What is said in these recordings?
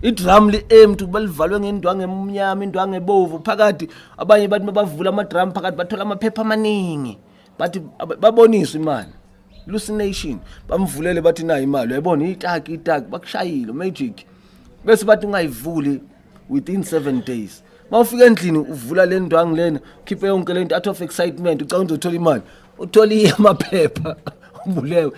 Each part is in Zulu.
Idrum li-empty, balivalwe ngendwangu emnyama, indwangu ebovu phakathi. Abanye bathi mabavula ama-drum phakathi bathola amaphepha amaningi, bathi baboniswe imali, hallucination. Bamvulele bathi nayo imali, uyayibona itaki itaki, bakushayile magic. Bese bathi ungayivuli within 7 days. Mawufika endlini uvula le ndwangu lena, ukhiphe yonke lento out of excitement, ucabanga uzothola imali, uthole amaphepha, ubulewe.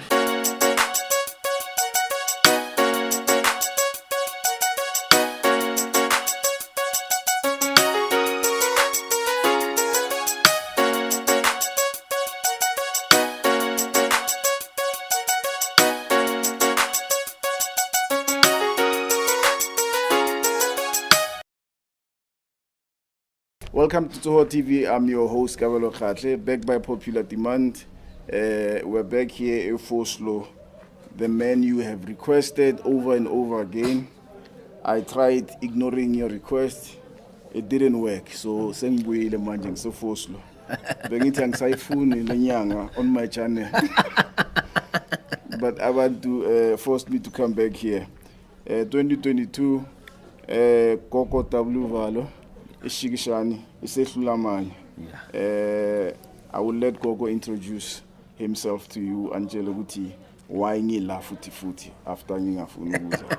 Welcome to Tsoho TV. I'm your host, Kabelo Khatle, back by popular demand. We're back here in Vosloo, the man you have requested over and over again. I tried ignoring your request. It didn't work. So sengibuyile manje ngise Vosloo. Bengithi angisayifuni lenyanga on my channel. But abantu forced me to come back here. 2022, Gogo W Valo ishikishani isehlula amanye. I will let Gogo introduce himself to you, angitshele ukuthi why ngila futhi futhi after ngingafuni ukuza.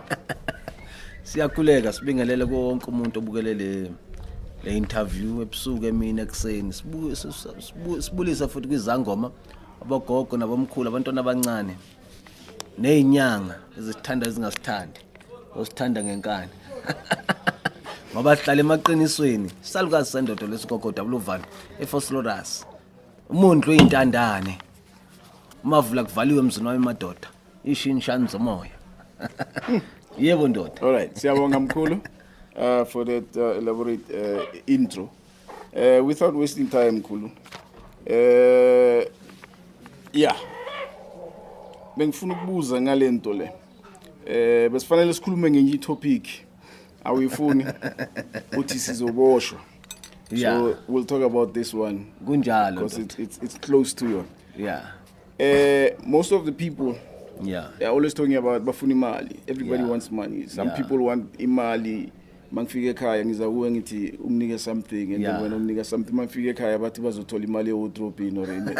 Siyakhuleka, sibingelele kuwo wonke umuntu obukele le interview ebusuku, emini, ekuseni. Sibulisa futhi kwizangoma, abogogo nabomkhulu, abantwana abancane nezinyanga ezisithanda, ezingasithandi, osithanda ngenkani, ngoba sihlala emaqinisweni. Salukazi sendoda lesigogo W Valo eVosloorus, umuntu uyintandane, umavula kuvaliwe emzini wami, madoda, ishinshani zomoya. Yebo ndoda. All right, siyabonga mkhulu for that elaborate intro. Without wasting time, mkhulu. Yeah. Bengifuna ukubuza ngalento le. Besifanele sikhulume ngenye itopic. Awuyifuni uthi sizoboshwa. So we'll talk about this one Kunjalo. because Ndoda. it's close to you. Most of the people, they're always talking about bafuna imali. Everybody wants money. Some people want imali. Mangifika ekhaya ngiza kuwe ngithi unginike something and then wena unginike something. Mangifika ekhaya bathi bazothola imali ewardrobe or ini.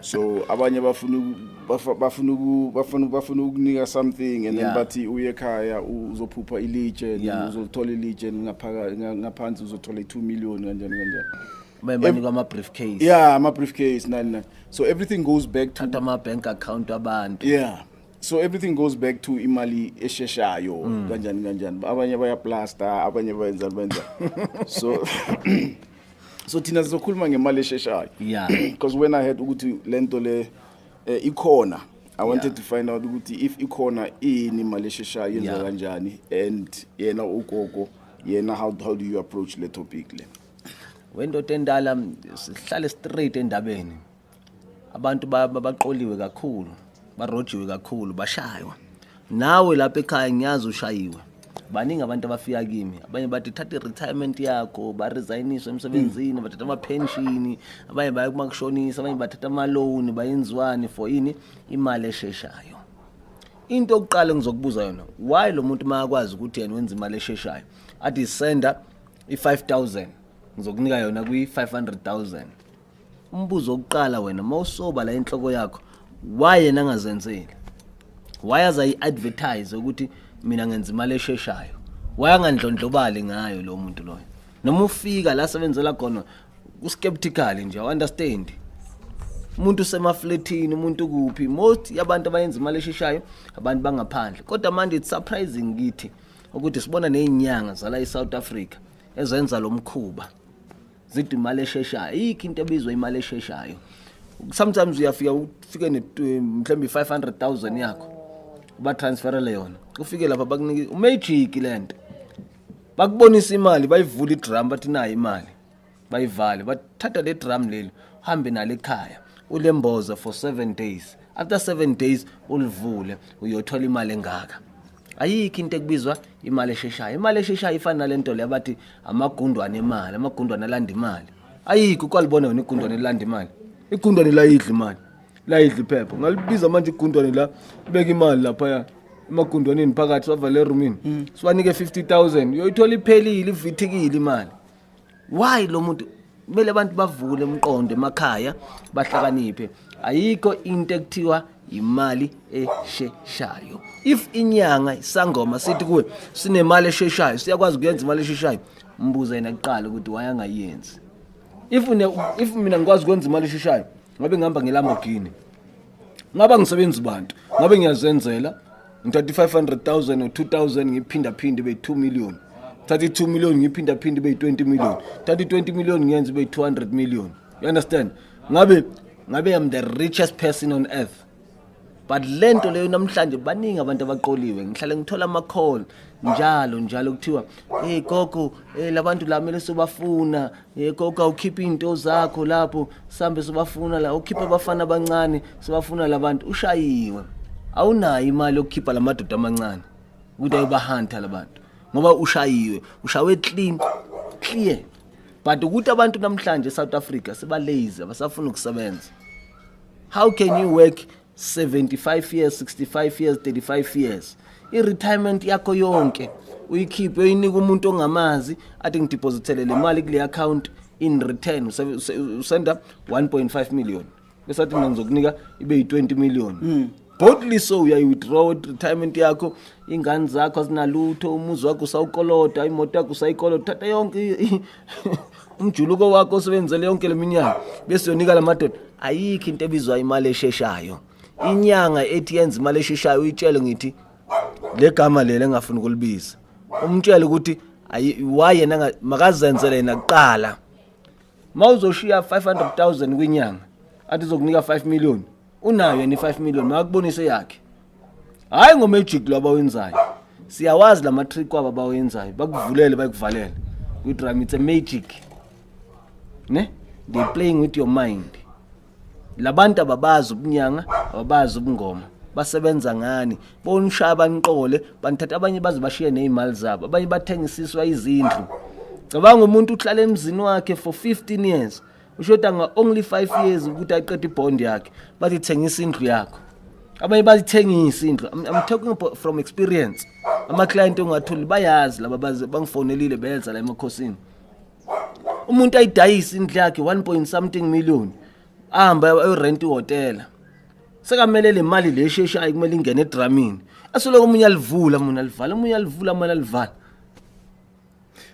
So abanye bafuna bafuna ukunika something and then bathi uye ekhaya uzophupha ilitshe and then uzothola ilitshe ngaphakathi, ngaphansi uzothola i2 million, kanjani kanjani. Banikwa ama briefcase. Yeah, ama briefcase, nani nani. So everything goes back to Thatha ama bank account abantu. Yeah. So everything goes back to imali esheshayo, kanjani kanjani. Abanye bayaplaster, abanye bayenza benza. So thina sizokhuluma ngemali esheshayo. Because when I heard ukuthi lento le ikhona, I wanted to find out ukuthi if ikhona, ini imali esheshayo, yenza kanjani, and yena ugogo yena how do you approach le topic le? Wendoda endala, sihlale straight endabeni. Abantu baqoliwe kakhulu, barojiwe kakhulu, bashaywa. Nawe lapha ekhaya ngiyazi ushayiwe. Baningi abantu abafika kimi, abanye bathi thatha i-retirement yakho, baresigniswe emsebenzini, bathatha ama-pension, abanye baya kumakushonisa, abanye bathatha ama-loan, bayenziwani for ini? Imali esheshayo. Into yokuqala engizokubuza yona, why lo muntu makakwazi ukuthi yena wenza imali esheshayo athi senda i-5000, ngizokunika yona kwi-500,000? Umbuzo wokuqala, wena mawusoba la enhloko yakho, why yena angazenzeli? Why aza i-advertise ukuthi mina ngenza imali esheshayo? Why angandlondlobali ngayo lo muntu loyo? Noma ufika la sebenzela khona ku-skeptical nje, understand umuntu usemafletini, umuntu kuphi. Most yabantu abayenza imali esheshayo abantu bangaphandle, kodwa manje it's surprising kithi ukuthi sibona nezinyanga zala eSouth Africa ezenza lo mkhuba, zithi imali esheshayo. Ayikho into ebizwa imali esheshayo. Sometimes uyafika ufike ne mhlawumbe 500,000 yakho, uba transferele yona, ufike lapha bakunike umagic lento, bakubonisa imali, bayivula idrum, bathi nayo imali, bayivale, bathatha le drum leli, uhambe nalo ekhaya, ulemboze for 7 days. After 7 days ulivule, uyothola imali engaka. Ayikho into ekubizwa imali esheshayo. Imali esheshayo ifana nalento le abathi amagundwane emali, amagundwane alanda imali. Ayikho. Kwalibona wena igundwane elilanda imali? Igundwane layidla imali, layidla iphepha. Ngalibiza manje igundwane la, beka imali laphaya. Emagundwaneni phakathi, siwavale erumini, siwanike 50,000, uyoyithola iphelile, ivithikile imali. Why lo muntu? Kumele abantu bavule umqondo emakhaya, bahlakaniphe. Ayikho into ekuthiwa imali esheshayo. If inyanga, isangoma sithi kuwe sinemali esheshayo, siyakwazi ukuyenza imali esheshayo, mbuze yena kuqala ukuthi wayangayenzi. If mina ngikwazi ukwenza imali esheshayo, ngabe ngihamba ngeLamborghini, ngabe ngisebenza bantu, ngabe ngiyazenzela. Ngithatha i-500,000 or 2000, ngiphindaphinde ibe 2 million. Thatha i-2 million, ngiphindaphinde ibe 20 million. Thatha i-20 million, ngiyenze ibe 200 million. You understand? Ngabe I'm the richest person on earth. But lento leyo, namhlanje baningi abantu abaqoliwe. Ngihlale ngithola ama-call njalo njalo, kuthiwa, "Hey gogo, hey, labantu la kumele sobafuna. Hey gogo, awukhiphe into zakho lapho, sambe sobafuna la, ukhiphe abafana abancane, sobafuna labantu." Ushayiwe, awunayo imali yokukhipha lamadoda amancane ukuthi ayobahanta labantu, ngoba ushayiwe, ushawe clean, clear. But ukuthi abantu namhlanje eSouth Africa seba lazy, abasafuna ukusebenza. How can you work 75 years, 65 years, 35 years, i-retirement yakho yonke uyikhiphe, uyinika umuntu ongamazi, athi ngidepositele le mali kule account, in return usenda 1.5 million, bese athi mina ngizokunika ibe yi-20 million? Boldly so, uyayi-withdraw retirement yakho, ingane zakho azinalutho, umuzi wakho usawukoloda, imoto yakho usayikoloda. Thatha yonke umjuluko wakho osebenzele yonke le minyaka, bese uyonika la madoda. Ayikho into ebizwa imali esheshayo. Inyanga ethi yenza imali esheshayo, uyitshele ngithi le gama leli engafuni ukulibiza, umtshele ukuthi why yena makazenzele yena kuqala. Mawuzoshiya 500,000 kwinyanga, athi uzokunika 5 million, unayo yena i5 million? Makubonise yakhe. Hayi, ngomagic lo abawenzayo, siyawazi lama trick kwabo abawenzayo, bakuvulele, bakuvalele kwi-drum. It's a magic, ne? They playing with your mind. Labantu ababazi ubunyanga, ababazi ubungoma. Basebenza ngani? Bonishaya, baniqole, banithatha. Abanye baze bashiye nezimali zabo, abanye bathengisiswa izindlu. Cabanga umuntu uhlala emzini wakhe for 15 years, ushoda nga only 5 years ukuthi aqede ibond yakhe, bathi thengisa indlu yakho. Abanye bazithengisa indlu. I'm talking about from experience. Ama-client ongatholi bayazi laba, baze bangifonelile, benza la emakhosini. Umuntu ayidayise indlu yakhe 1 point something million, ahamba ayorent ihhotela. Sekamele le mali le esheshayo kumele ingene edramini, asoloko omunye alivula, omunye alivala, omunye alivula, omunye alivala.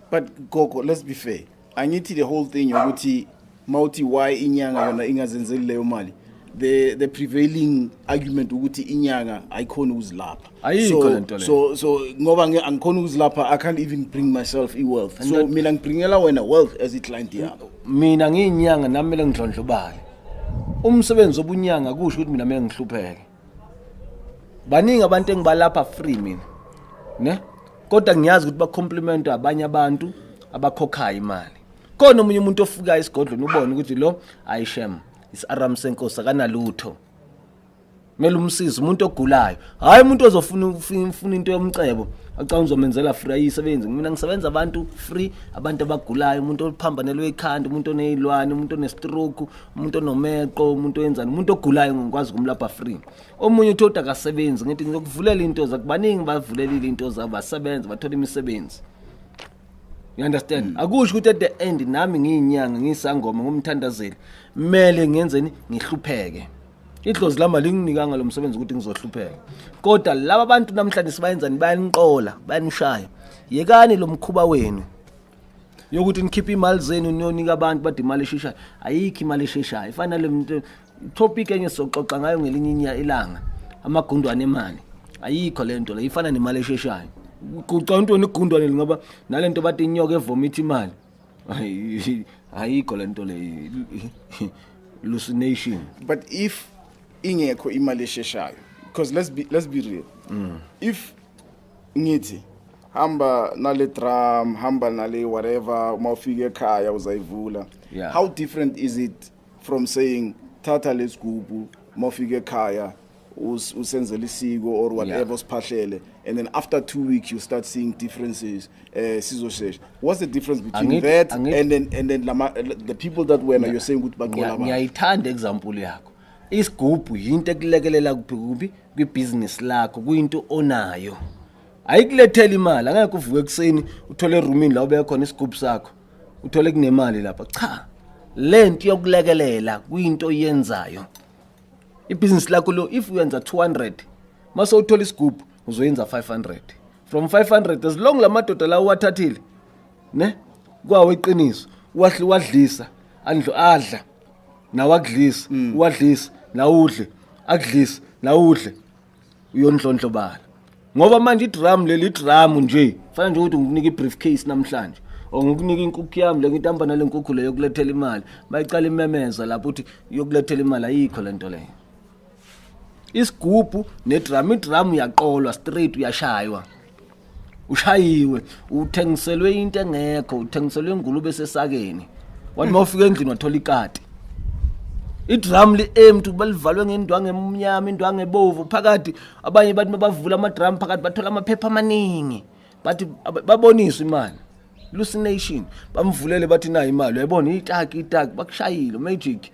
But gogo, let's be fair. Angithi the whole thing yokuthi mawuthi why inyanga yona ingazenzeli leyo mali, the prevailing argument ukuthi inyanga ayikhoni ukuzilapha. Ayikho lento leyo. So ngoba angikhoni ukuzilapha, I can't even bring myself i-wealth. So mina ngibringela wena wealth as i-client yakho. Mina ngiyinyanga nami kumele ngidlondlobale. Umsebenzi obunyanga kusho ukuthi mina kumele ngihlupheke. Baningi abantu engibalapha free mina, ne? Kodwa ngiyazi ukuthi bacompliment abanye abantu abakhokhayo imali. Khona omunye umuntu ofikayo esigodlweni, ubone ukuthi lo ayishem isiaram senkosi, akanalutho, kumele umsize umuntu ogulayo, hayi umuntu ozofuna ufuna into yomcebo, acanga uzomenzela free. Ayisebenzi. Mina ngisebenza abantu free, abantu abagulayo, umuntu ophambanelwe ikhanda, umuntu onezilwane, umuntu onestroke, umuntu onomeqo, umuntu oyenzani, umuntu ogulayo ngikwazi ukumlapha free. Omunye uthi akasebenzi, ngithi ngizokuvulela into zakho. Baningi bavulelile into zabo, basebenza, bathola imisebenzi. You understand? Akusho ukuthi at the end nami ngiyinyanga, ngiyisangoma, ngumthandazeli, kumele ngenzeni, ngihlupheke. Idlozi lami alinginikanga lo msebenzi ukuthi ngizohlupheka. Kodwa laba bantu namhlanje sibayenzani? Bayaniqola, bayanishaya. Yekani lo mkhuba wenu yokuthi nikhiphe imali zenu niyonika abantu, bade imali esheshayo. Ayikho imali esheshayo. Ifana le muntu, topic enye sizoxoxa ngayo ngelinye ilanga, amagundwane emali. Ayikho le nto le ifana nemali esheshayo. Kuca untoni igundwane lingaba nalento bathi inyoka evomit imali? Ayikho le nto le, hallucination. But if ingekho imali esheshayo, because let's be real, if ngithi hamba nale drum, hamba nale whatever, uma ufika ekhaya uzayivula, how different is it from saying thatha lesigubhu, uma ufika ekhaya usenzele isiko or whatever, usiphahlele, and then after 2 weeks you start seeing differences, sizoshesha? What's the difference between that and then the people that wena you're saying ukuthi baqola abantu? Ngiyayithanda example yakho. Isigubhu yinto ekulekelela kuphi kuphi kwibhizinisi lakho, kuyinto onayo. Ayikulethela imali, angeke uvuke ekuseni uthole erumini la ubeka khona isigubhu sakho, uthole kunemali lapha. Cha, lento yokulekelela kuyinto oyenzayo. Ibhizinisi lakho lo, if uyenza 200, mase uthola isigubhu uzoyenza 500. From 500, as long lamadoda la uwathathile ne kwawo iqiniso, wahle wadlisa andlo adla nawe akudlisa, uwadlisa nawe udle, akudlisa nawe udle, uyondlondlobala. Ngoba manje idrum leli, idrum nje fana nje ukuthi ngikunika i-briefcase namhlanje or ngikunika inkukhu yami le, ngithi hamba nale nkukhu leyo yokulethela imali, mayicala imemeza lapho uthi yokulethela imali, ayikho lento leyo. Isigubhu nedrum, idrum uyaqolwa straight, uyashaywa, ushayiwe, uthengiselwe into engekho, uthengiselwe ingulube esesakeni, wathi mawufika endlini wathola ikati. Idrum li-empty, balivalwe ngendwangu emnyama, indwangu ebovu phakathi. Abanye bathi mabavula ama-drum phakathi bathola amaphepha amaningi, bathi baboniswe imali, hallucination, bamvulele bathi nayo imali, uyayibona itaki, itaki bakushayile magic,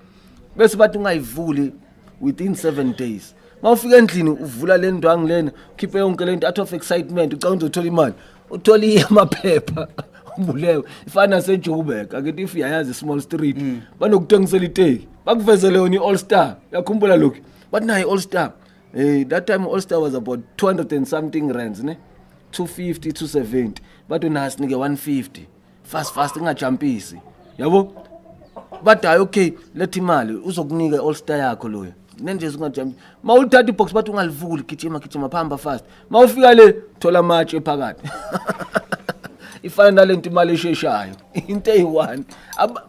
bese bathi ungayivuli within 7 days. Mawufika endlini uvula le ndwangu lena, ukhiphe yonke lento out of excitement, ucabanga uzothola imali, uthola amaphepha, ubulewe. Ifana naseJoburg, akithi if uyayazi small street, banokuthengisela iteki, bakuvezele yona i-All Star, uyakhumbula lokhu, bathi nayo i-All Star. That time All Star was about 200 and something rands ne, 250, 270, bathi nasinike 150 fast fast, ingajumpisi yabo. Bathi hayi, okay, letha imali, uzokunika i-All Star yakho loyo nenje ungajumpi. Mawulithatha ibox bathi ungalivuli, gijima gijima, phamba fast. Mawufika le thola amatshe phakathi. Ifana nalento imali esheshayo, into eyi-one.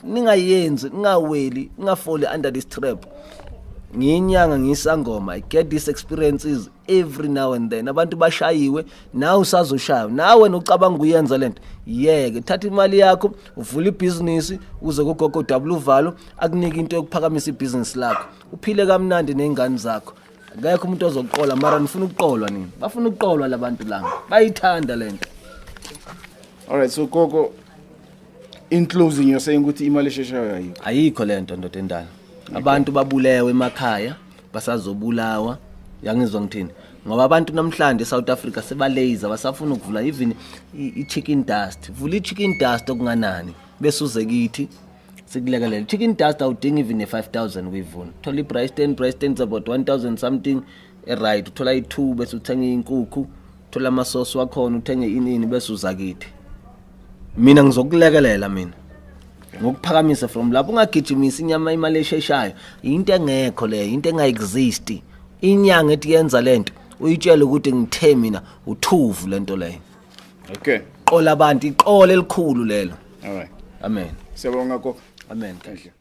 Ningayenzi, ningaweli, ningafoli under this trap. Ngiyinyanga, ngiyisangoma, I get these experiences every now and then. Abantu bashayiwe, nawe usazoshaywa. Nawe ucabanga uyenza lento, yeke, thatha imali yakho uvule ibhizinisi, uze kugogo W Valo akunike into yokuphakamisa ibhizinisi lakho, uphile kamnandi ney'ngane zakho. Akekho umuntu ozokuqola, mara nifuna ukuqolwa nini? Bafuna ukuqolwa labantu laba, bayithanda lento. All right, so Gogo, in closing you're saying ukuthi imali esheshayo ayikho. Ayikho lento, ndoda endala. Abantu babulewe emakhaya, basazobulawa, yangizwa ngithini? Ngoba abantu namhlanje eSouth Africa sebalazy, basafuna ukuvula even i-chicken dust. Vula i-chicken dust okunganani bese uze kithi sikulekelele. Chicken dust awudingi even ne-5000 kuyivuna. Thola i-braai stand, braai stand is about 1000 something, right? Uthola i-2 bese uthenga inkukhu, uthola amasosi wakhona, uthenge inini, bese uza kithi. Mina ngizokulekelela mina ngokuphakamisa from lapho. Ungagijimisi inyama, imali esheshayo into engekho leyo, into enga-exist. Inyanga ethi yenza lento, uyitshele ukuthi ngithe mina uthuvu lento leyo. Qola abantu, iqole elikhulu lelo. All right. Amen. Siyabonga, Gogo. Amen. Thank you.